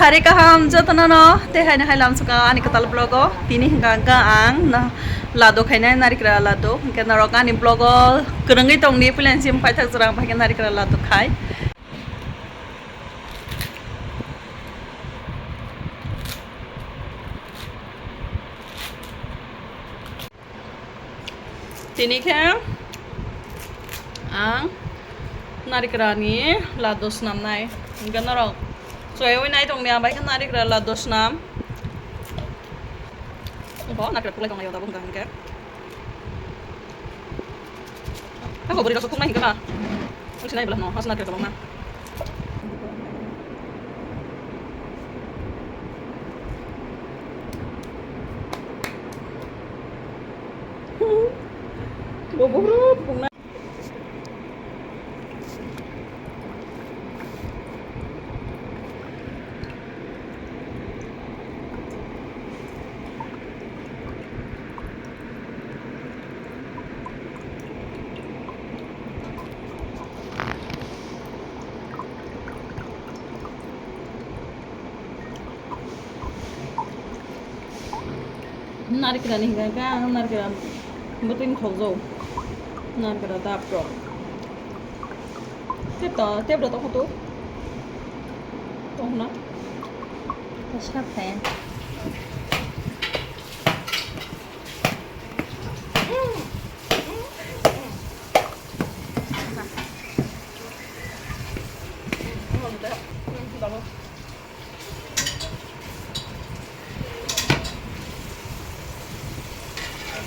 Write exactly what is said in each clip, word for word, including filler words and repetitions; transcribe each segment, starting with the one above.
Sari kaham jotono no, tei haino hai lamsaka ani kwtal vlog o. Tini hwnkha hwnkha ang no lado khainai, narikra lado. Hwnkhe norok ani vlog o kwrwngwi tongdi, puila sim paithak jora ang bahai khe narikra lado khai. Tini khe ang narikrani lado swnamnai. Hwnkhe norok chwaiwi nai tongdi, ang bai khe narikra lado swnam. Bo narikra thuklai tonglai o tabuk hwnkha hwnkhe. Ako bwrwi rok thuknai hwnkhe ba. Wngsinai bwla no, hasan narikra kwbangma. Bo buhruk pungnai. Narikra ni hingka hingka ang narikra bwtwi ni khokjao. Narikra dap rok. Tep to, tep rok tong kho to. Tong khna. Sap khe.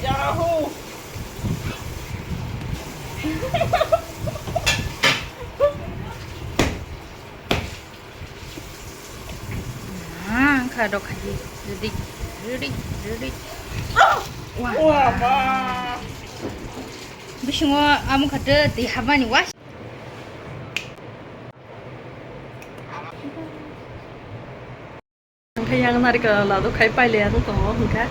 Yahoo! Ah, kha dok khaji. Ready, ready, ready. Wah. Wah, ma. Bisingo amo khato twi habmani was. Hwnkhe yang narikra lado khai paile ang tongo, hwnkhe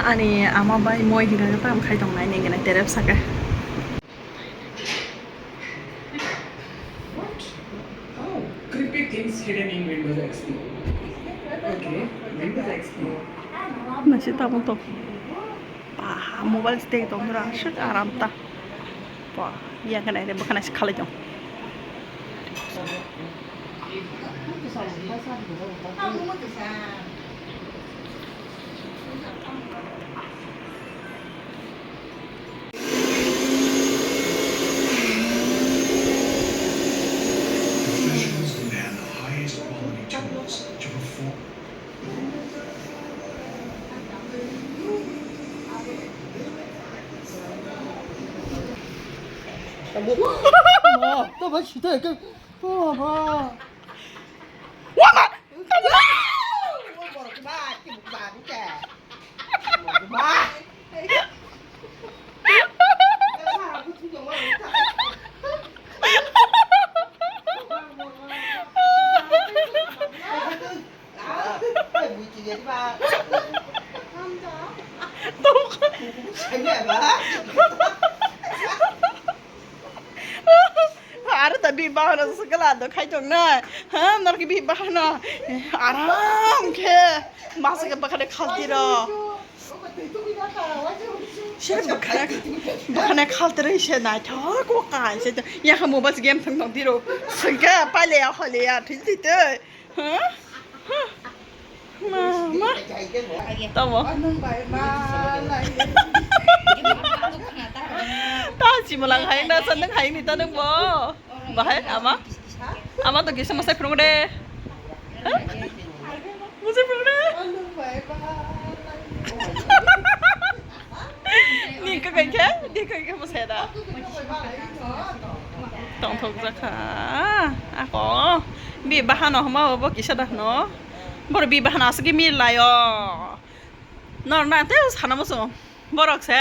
ani ama bai moi hwnkhe tam khai tongnai, nini gwnang terep saka. What? How? Creepy things hidden in Windows X P. Okay, Windows X P. Nasi tabung tong. Ba, mobile se tei tong dura, aswk aram ta. Ba, yang khe nai re, bwkha nai se khalai tong. Professionals demand the highest quality tools to perform. Aro ta bi bahano se kala do khai tong na. Ha, nor ki bi bahano. Aram khe. Masa khe bakhane khalti ro. Se bakhane, bakhane khalti ro se naithok ko kai se. Ya kha mobile game thang thang tiro. Sengka pale ya khale ya thil ti te. Ha? Mama. Tamo. Ta chimala hai na sa nang hai ni ta nang bo. Bahai ama. Ama to kisa masai phunuk de. Ha? Masai phunuk de. Ni kakai khe, ni kakai khe masai da. Tongthok jakha. Ako. Bi bahano homa bo kisa da hno. Bor bi bahano asuk mi layo. Nor na te sana musu. Borok se.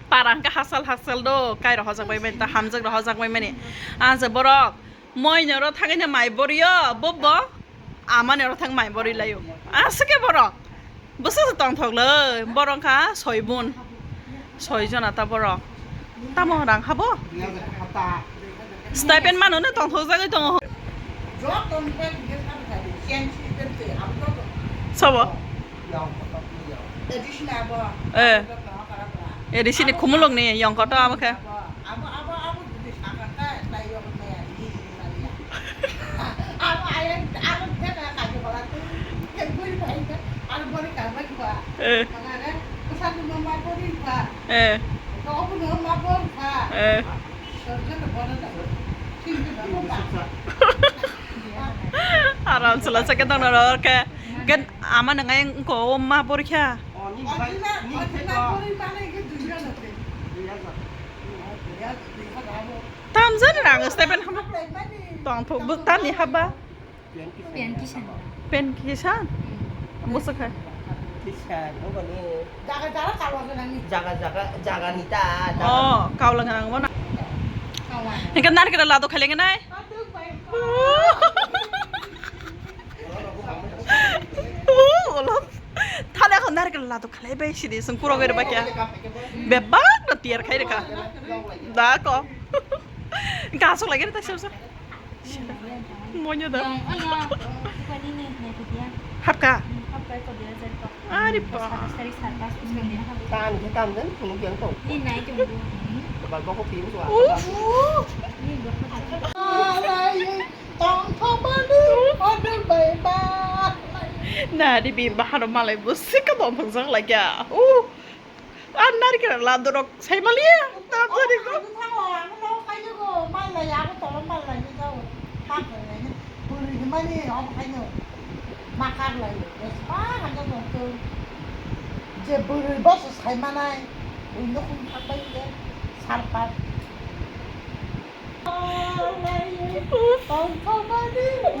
Para hwnkhe hasal hasal do, kai rok hojak bai mani, ta hamjak rok hojak bai mani. Ang se borok moi noro thangwi no mai borio, bo bo amani oro thang mai bori laio. Aswk khe borok. Bwswk se tongthok le, borok kha soi bun. Soi jona ta borok. Tamo rang habo? Stipend mano no tongthok jagwi tongo. Sabo? Eh. Edi sini khumulwng ni yong kotor abo khe. Eh. Eh. Eh. Aram sela sake dong noro ke. Gen ama nang ai ko ma bor kha. Tam jan rang step ben ham. Tong thok bu tam ni haba. Pen kisan. Pen kisan? Hmm. Musa khai. Kisan, oh, bani. Jaga, jaga, kau lagi nani. Jaga, jaga, jaga nita, jaga. Oh, kau lagi nang mana? Kau lagi. Hingke nar kita lado khalengi nai. Aduh, baik. Uh, ulo. Thale ako nar kita lado khalai bai sidi sung kuro gere bakya. Bebak na tiar khai reka. Da ko. Kasok lagi ta sir sa. Monya da. Yang, oh ya, eh, bukan ini, yang itu dia. Hapka? Hmm, hapka itu dia, jadi kok. Ari ba. Satas tadi satas, terus kan dia hapka. Tan, dia tan, dan, tunggu yang kau. Ini naik tunggu. Hmm. Coba kau kopi itu apa? Uh. Ini buat apa? Alai, tong thomani, order by ba. Nah, di bimba haro malai busi ka bom phangsak lagi ya. Uh. An narikra ladorok saimaliya. Tam jani ko. Ang thango, ang thango, kayo ko, malai, ang tolo malai, ni thango. Pak ni, buri ni mani, ang kayo. Makar lai, bes pa, ang thango to. Je buri bos saimanai, bui no khum thak bai je, sarpat.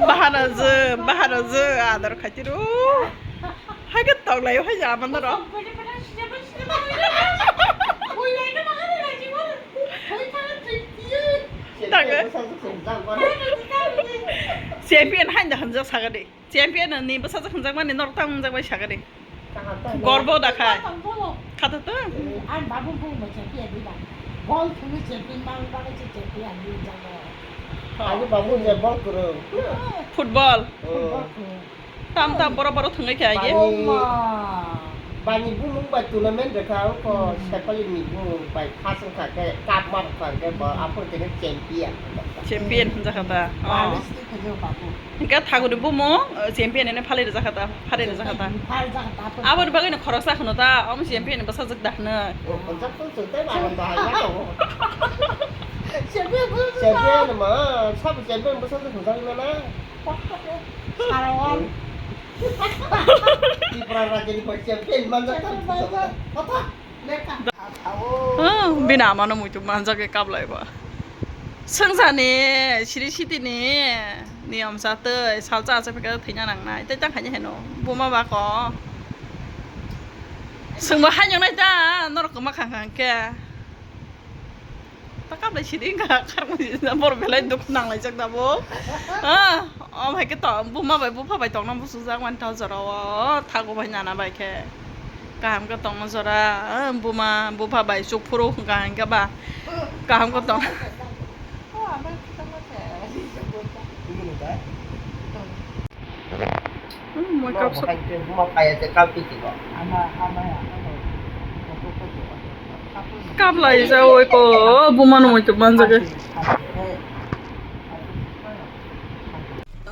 Bahana je, bahana je, ador khaitiro. Hai ke tong lai, hai ja man ro. Tang. Champion hai da hanjak sagadi. Champion ni bwsajwk hwnjakmani norok tamo wngjakmani sakani. Gorbo da khai. Khata to? Ang babu bung mo champion di ba. Bol thwngwi champion mang bagwi se champion di jago. Ani babu je bol kwrwng. Football. Football kwrwng. Tam tam boro boro thwngwi khe agi. Bani, bani bumung bai tournament rwkha wngkho Sepali ni bumung bai khaswng kha khe cup ma rwkha khe bo aphuru khe champion. Champion hwnjakha ta. Oh. Hingke thaguni bumung, uh, champion ene phalai rijak kha ta, phalai rijak kha ta. Aboni bagwi no khoroksa kheno ta, omo champion bwsajwk da hwnwi. Champion ma, sabo champion bwsajwk hwnjaknai na. Tripura rajyoni bai champion manjak ta. Champion manjak. Kotha. Oh, bini amano muitu manjak khe kablai ba. Swngjani siri sitini niyom chatwi salsa achai phikhe thwina nangnai. Tei tang khaini heno buma ba ko. Swngbo haino nai ta norok kwma khang khang khe. Ta kablai siri wngkha kharmani borok belai dukhu nanglaijak da bo. Ah, om hai khe to buma bai bupha bai tongna muchungjak mani ta o jora o thago bai nana bai khe. Kaham khe tongma jora, ah, buma, bupha bai chukphuru hwnkha hwnkhe ba. Kaham khe tong. Hmm, moi kapsa. Kablai jawi ko, buma no moi to manjak.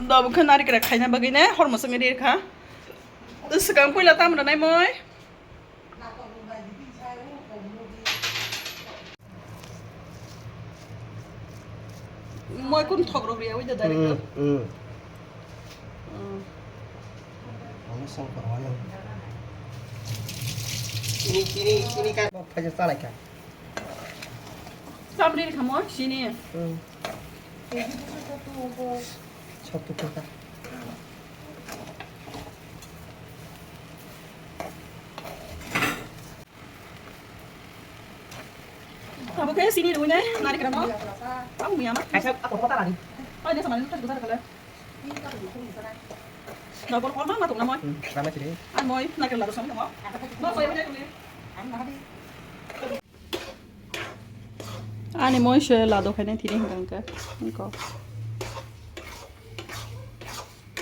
Da bukha narikra khaina bagwi ne, hor mosong ri kha. Swkang puila tam rwnai moi. Moi kun thok rok riya wi da direct. Hmm, hmm. Hmm. Ano sang pa wala. Chini, chini, chini ka. Phaisa chalai kha. Samri kha moi chini. Hmm. Sotto taka. Tabuk khe sini rwinai narikra no. Ang miyama. Kaisa ako kota lagi. Ai ne samani nukta juda kala. Nobor kol ma ma tongna moi. Hmm, lama sini. Ang moi narikra laru sami tongmo. Mo soya bujai tuli. Ang na hadi. Ani moi se lado khaina thini hwnkha hwnkha. Hwnkha.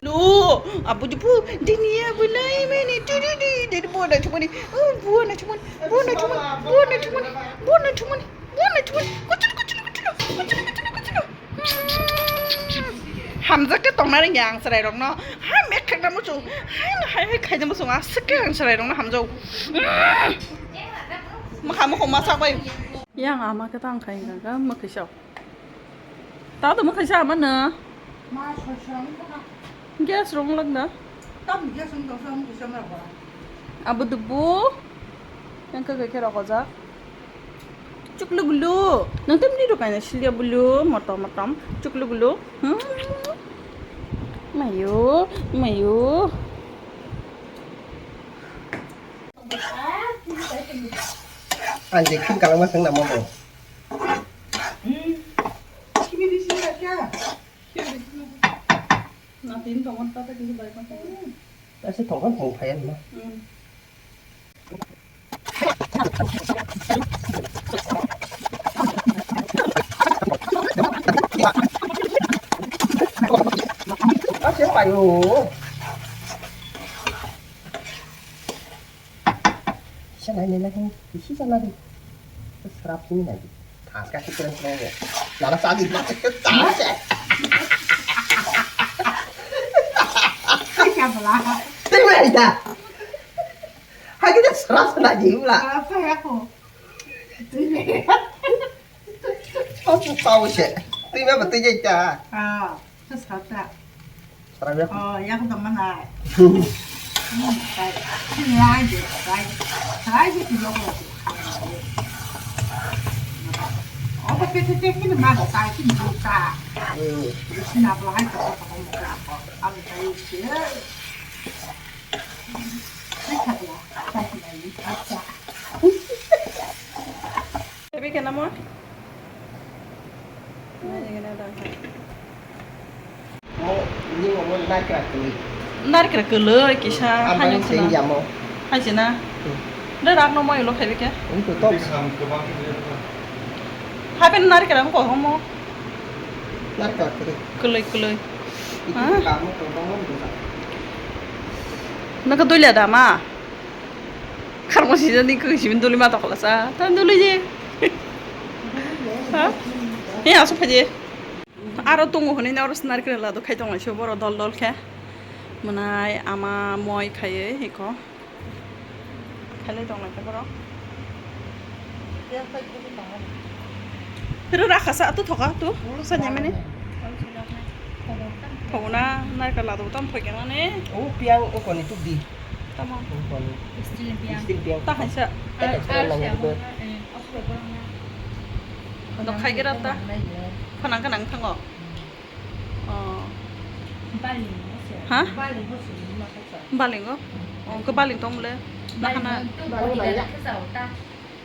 Lo, abu jubu, dini abu nai meni, di, di, di, di, di, buah nai thumani, oh, buah nai thumani, buah nai thumani, buah nai thumani, buah nai thumani, buah nai thumani, kuchulu, kuchulu, kuchulu, kuchulu, kuchulu, kuchulu. Hamjak khe tongna rwngya ang chwrairokno, hai mekhakna muchung, hai no hai hai khaina muchung, aswk khe ang chwrairokno hamjao. Mwkha mukhung ma sak bai. Yang ama khe tang khai ga, ga mwkhwi sak. Tao tamo kaisa ama no. Ma soi soi wngkha. Gas rong lak na. Tam gas wng tong sam kisa ma ba. Abo dubu. Yang khe khe rok ojak. Chuklu gulu. Nang tam ni rokai na silia bulu motom motom. Chuklu gulu. Hmm. Mayo, mayo. Ang je khim kalangma seng namo bo. Ase thongkhan thong phaiya nima. Ase payo. Kisa nai nai nai, kisi sa nai. Serap sini nai. Khas ka keren keren ya. Nana sadi ma keren sa se. Kaya bela. Tengah ita. Hai kita serap sana jiwa. Serap saya aku. Tau tau se. Tengah betul je ta. Ah, serap saya. Sara yak. Oh, yak dong mana? Hmm, kai. Sini aja, kai. Kai aja tuh lo. Oh, tapi itu cek ini mana? Kai sini buka. Hmm. Sini apa lagi? Apa apa mau apa? Apa kai sih? Ini satu lah. Apa sih lagi? Apa? Tapi kenapa? Mo, ni mo, mo narikra kwlwi. Narikra kwlwi kisa. Ang haino bani khwna. Tei yamo. Haisina. Hmm. De rak no mo ilo khaibi khe. Ini to top. Hapen narikra ko homo. Narikra kwlwi. Kwlwi, kwlwi. Itu. Ha? Kamu to bangun to sa. Naka duila dama. Kharmo sijani khe simin duli ma tokla sa. Ta duli je. Ha? He asu phaje. Aro tongo hwnwi oro narikra ladu khai tonglaisio boro dol dol khe. Mwnai ama moi khaiwi hiko. Khailai tonglaikha boro. Pero rakha sa tu thoka tu. Sa nyamani. Thogona narikra ladu tam thoikanani. O piang o koni tu di. Tamo. O koni. Steel piang. Steel piang. Ta haisa. Ar, ar siya mo. Eh, off ko na. Dok khai gira ta. Phanang kanang thango. Oh. Baling mo siya. Ha? Baling mo siya. Baling o? Oh, ke baling tong le. Baling. Nahana. Baling, baling.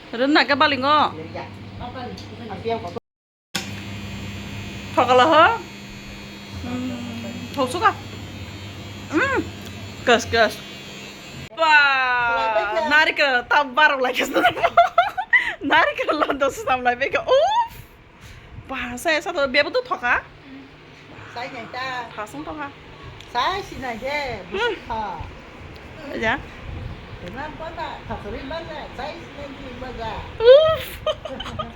Ren na ke baling o? Thokala ho? Hmm, thoksuka. Hmm, gas, gas. Ba, narikra tab bar lai gas. Narikra lando sam lai beka. Uff. Ba, saya satu bebo tu thoka. Sai nai ta. Thasung thoka. Sai sinai je, busuk tha. Ja. Ema bana thakri bana, sai sinai di baja. Uff.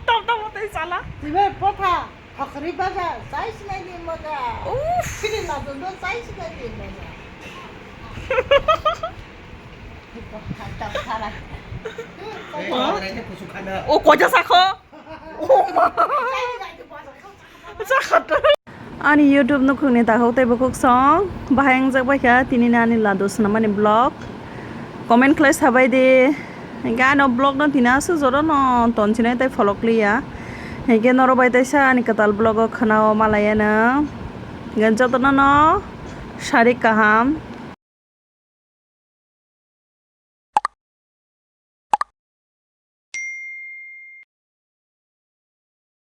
Tam tam hotai sala. Tibe potha, thakri baja, sai sinai di baja. Uff. Sini na dondo, sai sinai di baja. Tam sala. O koja sakho. O ma. Ani YouTube nukhungni takhuk tei bukhuk song bahai wngjak baikha, tini ani ladu swnamani vlog. Comment khlai sabai di. Hinkhe ani vlog no tini aswk jora no tonchinai tei pholok liya. Hinkhe norok bai teisa ani kwtal vlog o khwnao malaiya no. Hinkhe jotono no sarik kaham.